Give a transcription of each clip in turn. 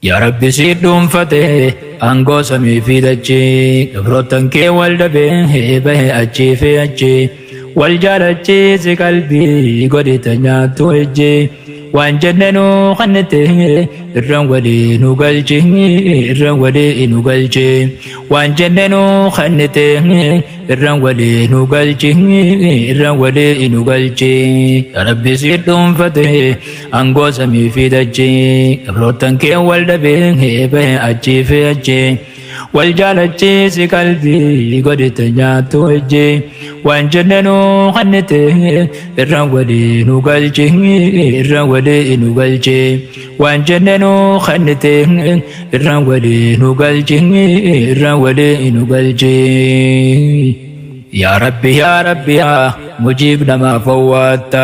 Yaa Rabbi si dhuunfate aangoo samii fi dachii, gabroottan kee wal dhabee bahe achii fi achi, wal jaalachiisi qalbii godhite nyaattu ijji, waan jenne nu kennite irraan walii nu galchi, irraan walii nu galchi, waan jenne nu kennite irraan walii nu galchi, irraan walii nu galchi. Yaa Rabbi si dhuunfate aangoo samii fi dachii, gabroottan kee wal dhabee bahe achii fi achi, wal jaalachiisi qalbii godhite nyaattu ijji, waan jenne nu kennite irraan walii nu galchi, irraan walii nu galchi, waan jenne nu kennite irraan walii nu galchi, irraan walii nu galchi. Yaa Rabbi, yaa Rabbi, yaa mujiib namaaf owwaatta,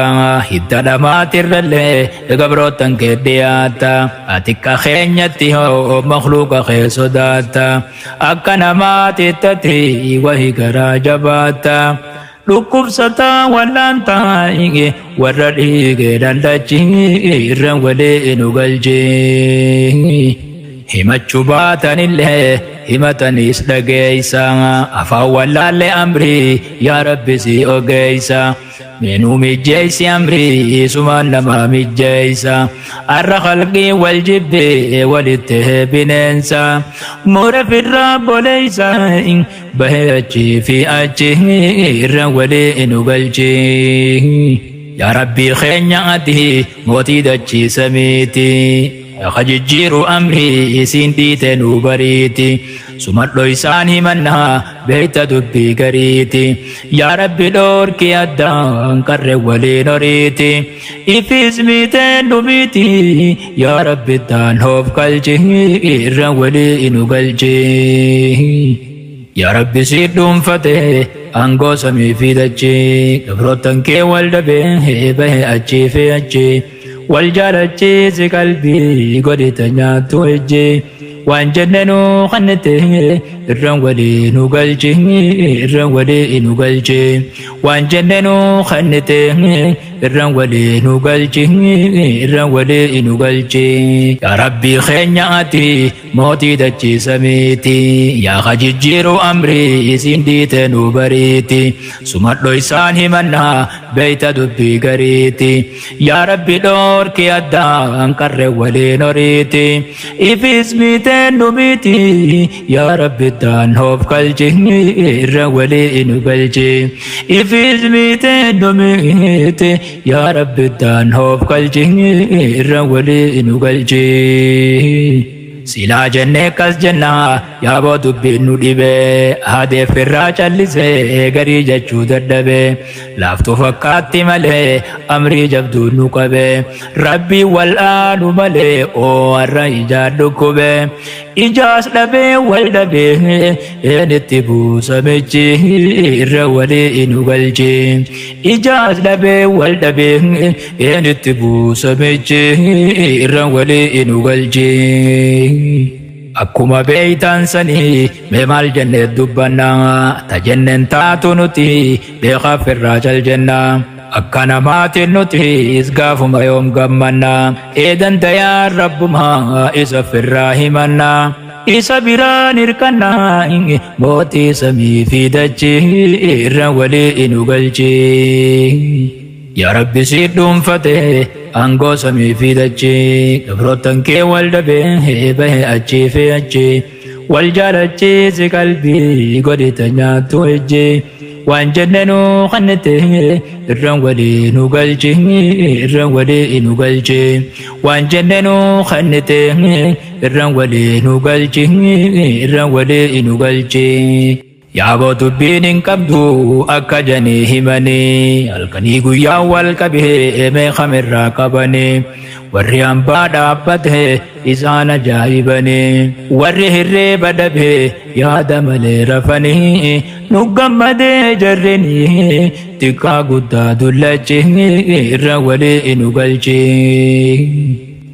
hidda dhamaatirrallee gabroottan kee dhiyaatta, ati akka keenyatti hoo makhluuqa kee sodaatta, akka namaatittati wahi garaa jabaatta, dhukkubsataa wallaantaa warra dhiigee dandachi irraan walii nu galchi. Himachuu baatanillee himataniis dhageeysa, afaan wallaalle amrii yaa Rabbi si ogeeysa, meenuu mijjeeysi amrii sumaan nama mijjeeysa, arra khalqii wal jibbee walitti bineensa mura firraa boleeysa bahee achii fi achi irraan walii nu galchi. Yaa Rabbii keenya ati mootii dachii samiiti, jijjiiru amrii isiin dhiite nu bariiti, sumadho isaan himannaa beeyta dubbii gariiti, yaa Rabbi dhoorki addaan qarre waliin horiiti, ifis miiteen dhumiiti, yaa Rabbi taan hoof galchi irraan walii nu galchi. Yaa Rabbi si dhuunfate aangoo samii fi dachii, gabroottan kee wal dhabee bahe achii fi achi, wal jaalachiisi qalbii godhite nyaattu ijji, waan jenne nu kennite irraan walii nu galchi, irraan walii nu galchi, waan jenne nu kennite irraan walii nu galchi, irraan walii nu galchi. Yaa Rabbii keenya ati mootii dachii samiiti, yaa jijjiiru amrii isiin dhiite nu bariiti, sumadho isaan himannaa beeyta dubbii gariiti, yaa Rabbi dhoorki addaan qarre waliin horiiti, ifis miiteen dhumiiti, yaa Rabbi taan hoof galchi irra walii nu galchi, ifis miiteen dhumiiti, yaa Rabbi taan hoof galchi irra walii nu galchi. Silaa jennee kas jennaa yaaboo dubbiin nu dhibee, haadeef irraa callisee garii jechuu dadhabee, laaftuu fakkaatti malee amrii jabduu nu qabee, Rabbii wal'aanu malee oo har'a ijaan dhukkubee, ijaas dhabee wal dhabee eenitti buusamichi irra walii nu galchi, ijaas dhabee wal dhabee eenitti buusamichi irra walii nu galchi. Akkuma beeytan sanii mee maal jennee dubbannaa, ta jenneen taatu nuti beekaaf irraa cal jennaa, akka namaatiin nutis gaafuma yoom gammannaa, eedan dayaan rabbumaa isa firraa himannaa, isa biraan hirkannaa mootii samii fi dachii irra walii nu galchi. Yaa Rabbi si dhuunfate aangoo samii fi dachii, gabroottan kee wal dhabee bahe achii fi achi, wal jaalachiisi qalbii godhite nyaattu ijji, waan jenne nu kennite irraan walii nu galchi, irraan walii nu galchi, waan jenne nu kennite irraan walii nu galchi, irraan walii nu galchi. Yaaboo dubbiin hin qabdu akka janii himanii, halkanii guyyaa wal qabee meeqamirraa qabanii, warri hambaa dhaabbate isaan ajaa'ibanii, warri hirriiba dhabee yaada malee rafanii, nu gammadee jarrinii xiqqaa guddaa dullachi irra walii nu galchi.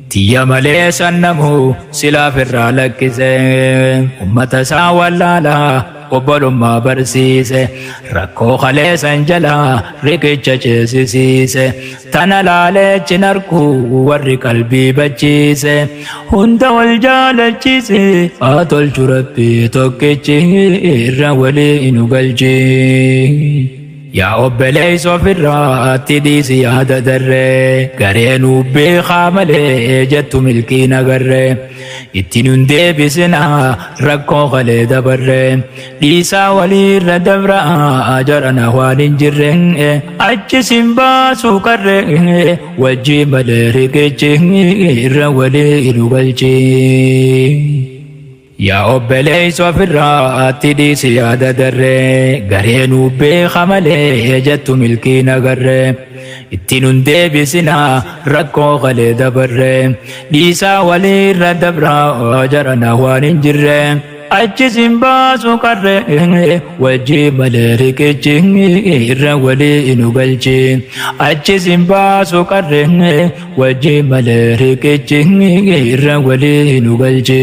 Tiyya malee sannamu silaaf irraa lakkise ummata isaa wallaalaa Obbolummaa barsiise, rakkoo kaleessan jalaa riqicha ceesisiise. Tana laaleechi narkuu warri qalbii bachiise, hunda wal jaalachiise. Haa tolchu Rabbi tokkichi, irra walii nu galchi. Yaa obboleessa, ofirraatti dhiisi yaada darree, gareenuu beekaa malee jettu milkiin agarree. Itti nun deebisinaa rakkoo kalee dabarree, dhiisaa waliirra dabraa jarana waan hin jirre. Achi sin baasuu qarree, wajjii malee riqichi, irra walii nu galchi. Yaa obboleessa, ofirraatti dhiisi yaada darree, gareenuu beeka malee jettu milkiin agarree. Itti nun deebisinaa rakkoo kalee dabarree, dhiisaa waliirra dabraa jarana waan hin jirre. Achi sin baasu qarree, wajjii malee riqichi, irra walii nu galchi. Achi sin baasu qarree, wajjii malee riqichi, irra walii nu galchi.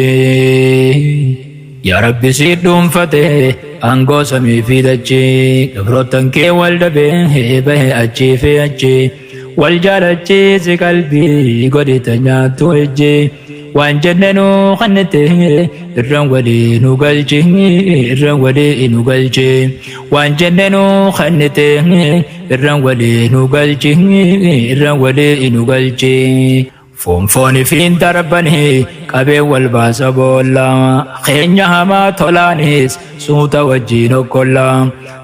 Yaa Rabbi, si dhuunfate aangoo samii fi dachii, gabroottan kee wal dhabee bahe achii fi achi. Wal jaalachiisi, qalbii godhita nyaattu ejji. Waan jenne nu kannite, irraan walii nu galchi, irraan walii nu galchi. Waan jenne nu kannite, irraan walii nu galchi, irraan walii nu galchi. Foon foonifiin darbanii qabee wal baasa boolla, keenya hamaa tolaanis suuta wajjiin okkolla.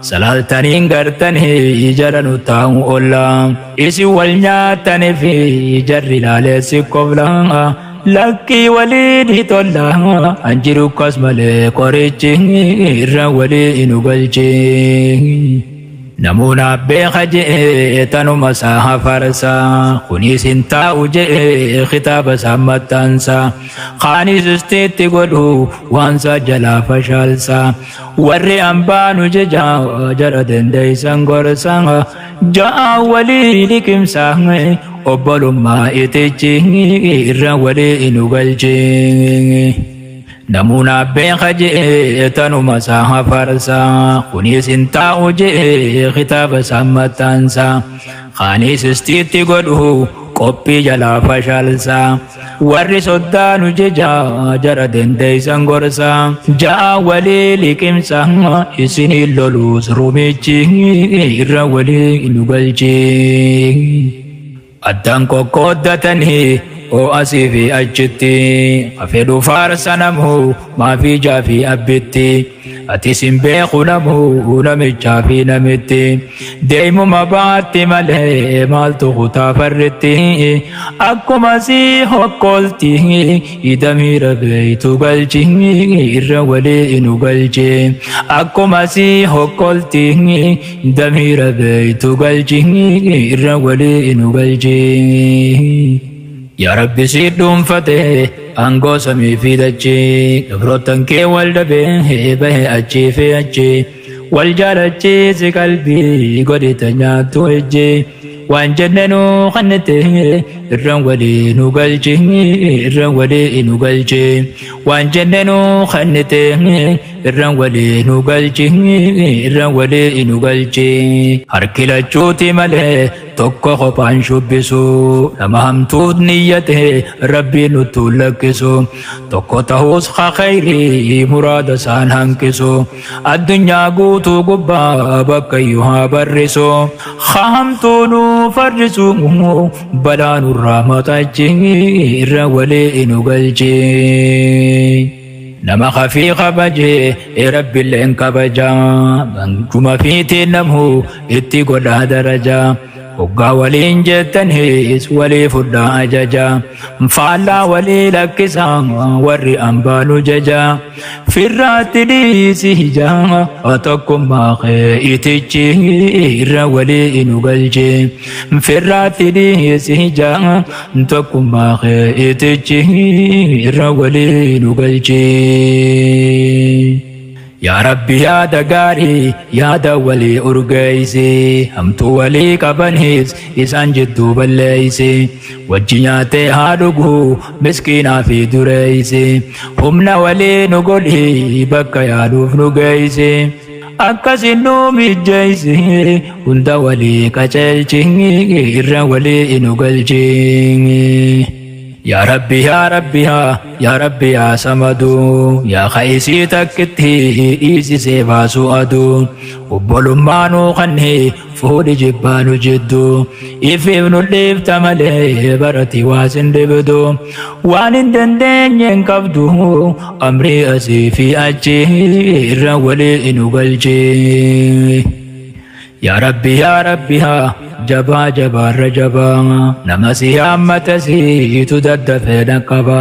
Salaaltaniin gartanii jara nu taa'u olla, isin wal nyaatanii fi jarri ilaaleessi kofla. Lakkii waliin tolla, anjiru kos malee qorichi, irra walii nu galchi. Namoota beeka je'ee tanuma isaa hafarsa, kunis hin taa'u je'ee kitaaba isaa maxxansa, kaanis istiitti godhu waan isaa jalaa fashaalsa. Warri hambaanu jeja jara dandeessan gorsa, ja'a walii liqimsa, obbolummaa itichi, irra walii nu galchi. Namoota beeka je'ee tanuma isaa hafarsa, kunis hin taa'u je'ee kitaaba isaa maxxansa, kaanis istiitti godhu qophii jalaa fashaalsa. Warri soddaanu jeja jara dandeessan gorsa, ja'a walii liqimsa, isinii loluus rumichi, irra walii nu galchi. Addaan qoqqooddatanii oo asii fi achitti, hafedhu faarsa namu maafii jaafii abbitti. Atis hin beeku namu namichaa fi namitti, deemuma baatti malee maaltu kutaa farritti. Akkuma si hokkolti hidamiira beeytu galchi, irra walii nu galchi. Akkuma si hokkolti damiira beeytu galchi, irra walii nu galchi. Yaa Rabbi, si dhuunfate aangoo samii fi dachii, gabroottan kee wal dhabee bahe achii fi achi. Wal jaalachiisi, qalbii godhita nyaattu ejji. Waan jenne nu kannite, irraan walii nu galchi, irraan walii nu galchi. Waan jenne nu kannite, irraan walii nu galchi, irraan walii nu galchi. Harki lachuuti malee tokko kophaan shubbisu, nama hamtuut niyyate Rabbiin nuttu lakkisu. Tokko ta'us khayrii muraada isaan hanqisu, addunyaa guutuu gubbaa bakka iyyuu haa barrisu. Hamtuu nu farrisu, balaa nurraa maxachi, irra walii nu galchi. Nama kafii kabaje Rabbiilleen kabajaa, ganguma fiitiin namu itti godhaa darajaa. Hoggaa waliin jettaniis walii fudhaa ajaja, faallaa walii lakkisaa warri ambaanu jaja. Firraatti dhiisi ijaa, tokkummaa kee itichi, irra walii nu galchi. Firraatti dhiisi ijaa, tokkummaa kee itichi, irra walii nu galchi. Yaa Rabbi yaada gaarii yaada walii urgeeysi, hamtuu walii qabanis isaan jidduu balleeysi. Wajji nyaatee haa dhuguu miskiinaa fi dureeysi. Humna walii nu godhi bakka yaaduuf nu geeysi. Akkasin nu mijjeeysi hunda walii qaceelchi irra walii nu galchi. Yaa Rabbi yaa Rabbi yaa yaa Rabbi yaa Samadu, yaa kaisii takkitti dhiisisee baasu aduu, obbolummaanuu kanni fuudhi jibbaanu jiddu, ifiif nu dhiifta malee barati waa sin dhibdu, waan hin dandeenye hin qabdu, amrii asii fi achi irra walii nu galchi. Yaa Rabbi yaa Rabbi yaa jabaa jabaarra jabaa, nama si haammate siitu daddafee dhaqqaba.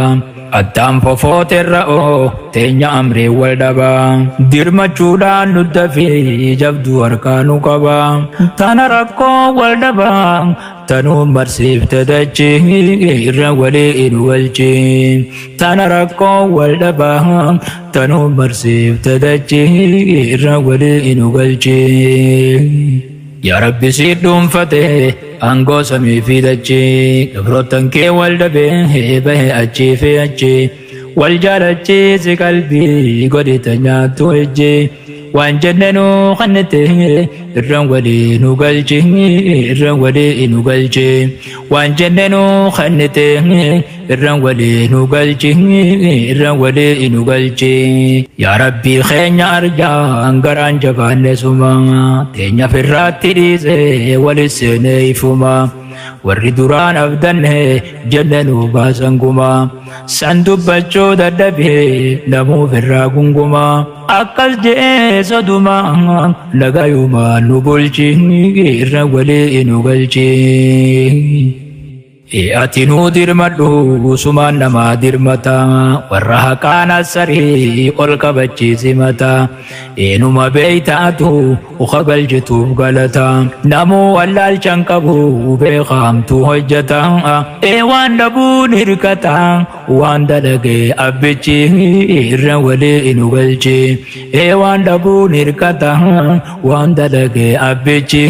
Addaan fofooterra oo teenya amrii wal dhabaa, dirmachuudhaan nu dafii jabduu harkaa nu qaba. Tana rakkoo wal dhabaa tanuu marsiifte dachi irra walii nu galchi. Tana rakkoo wal dhabaa tanuu marsiifte dachi irra walii nu galchi. Yaa Rabbi si dhuunfate aangoo samii fi dachii, gabroottan kee wal dhabee bahe achii fi achi, wal jaalachiisi qalbii godhite nyaattu ijji, waan jenne nu kannite irra walii nu galchi, irra walii nu galchi, waan jenne nu kannite irra walii nu galchi, irra walii nu galchi. Yaa Rabbi keenya arjaan garaan jabaanne suma, teenya firraatti dhiise walis seenee ifuma, warri duraan abdanne jenne nu baasan guma, san dubbachuu dadhabee namuuf irraa gunguma, akkas je'ee soduma nagayuma nu bulchi irra walii nu galchi. Ati nuu dirmadhu sumaan namaa dirmata, warra haqaan assarii ol qabachiisi mata, eenuma beeytaatu uka galchituuf galata, namuu wallaalchan qabu beekamtuu hojjeta, ee waan dhabuun hirkata, waan dalagee abbichi irra walii nu galchi, ee waan dhabuun hirkata, waan dalagee abbichi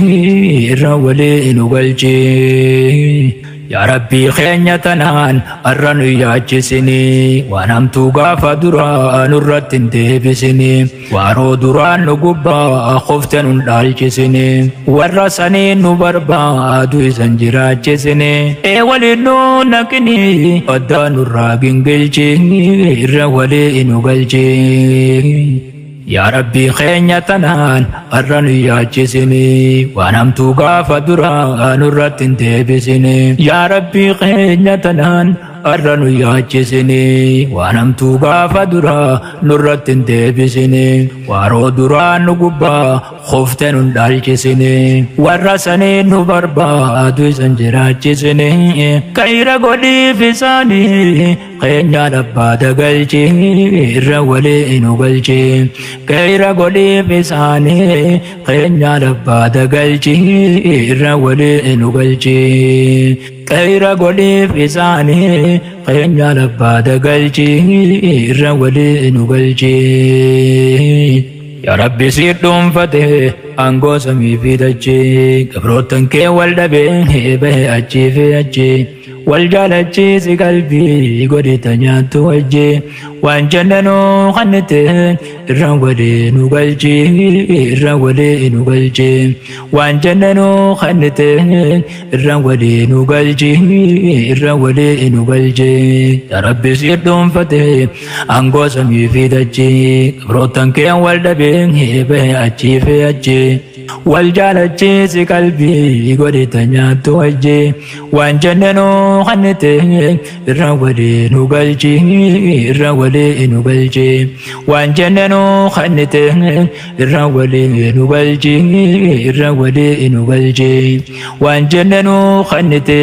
irra walii nu galchi. Yaa Rabbi keenya tanaan har'a nu yaachisini, waan hamtuu gaafa duraa nurratti hin deebisini, waaroo duraan nu gubbaa kufte nun dhaalchisini, warra saniin nu barbaadu isan jiraachisini, ee waliin nu naqini addaa nurraa gingilchi irra walii nu galchi. Yaa Rabbi keenya tanaan har'a nu yaachisini, waan hamtuu gaafa duraa nurratti hin deebisini. Yaa Rabbi keenya tanaan har'a nu yaachisini, waan hamtuu gaafa duraa nurratti hin deebisini, waaroo duraa nu gubbaa kufte nun dhaalchisini, warra saniin nu barbaadu isan jiraachisini, kayra godhiif isaanii keenya abbaa dagalchi irra walii nu galchi, kayra godhiif isaanii keenya abbaa dagalchi irra walii nu galchi, kayra godhiif isaanii keenya abbaa dagalchi irra walii nu galchi. Yaa Rabbi si dhuunfate aangoo samii fi dachii, gabroottan kee wal dhabee bahe achii fi achi, wal jaalachiisi qalbii godhita nyaattu wajji, waan jenne nu kannite irra walii nu galchi, irra walii nu galchi, waan jenne nu kannite irra walii nu galchi, irra walii nu galchi. Yaa Rabbi si dhuunfate aangoo samii fi dachii, gabroottan kee wal dhabee bahe achii fi achi, wal jaalachiisi qalbii godhita nyaattu wajji, waan jenne nu kannite irra walii nu galchi, irra walii nu galchi, waan jenne nu kannite irra walii nu galchi, irra walii nu galchi, waan jenne nu kannite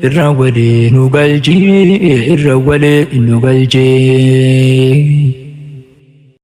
irra walii nu galchi, irra walii nu galchi.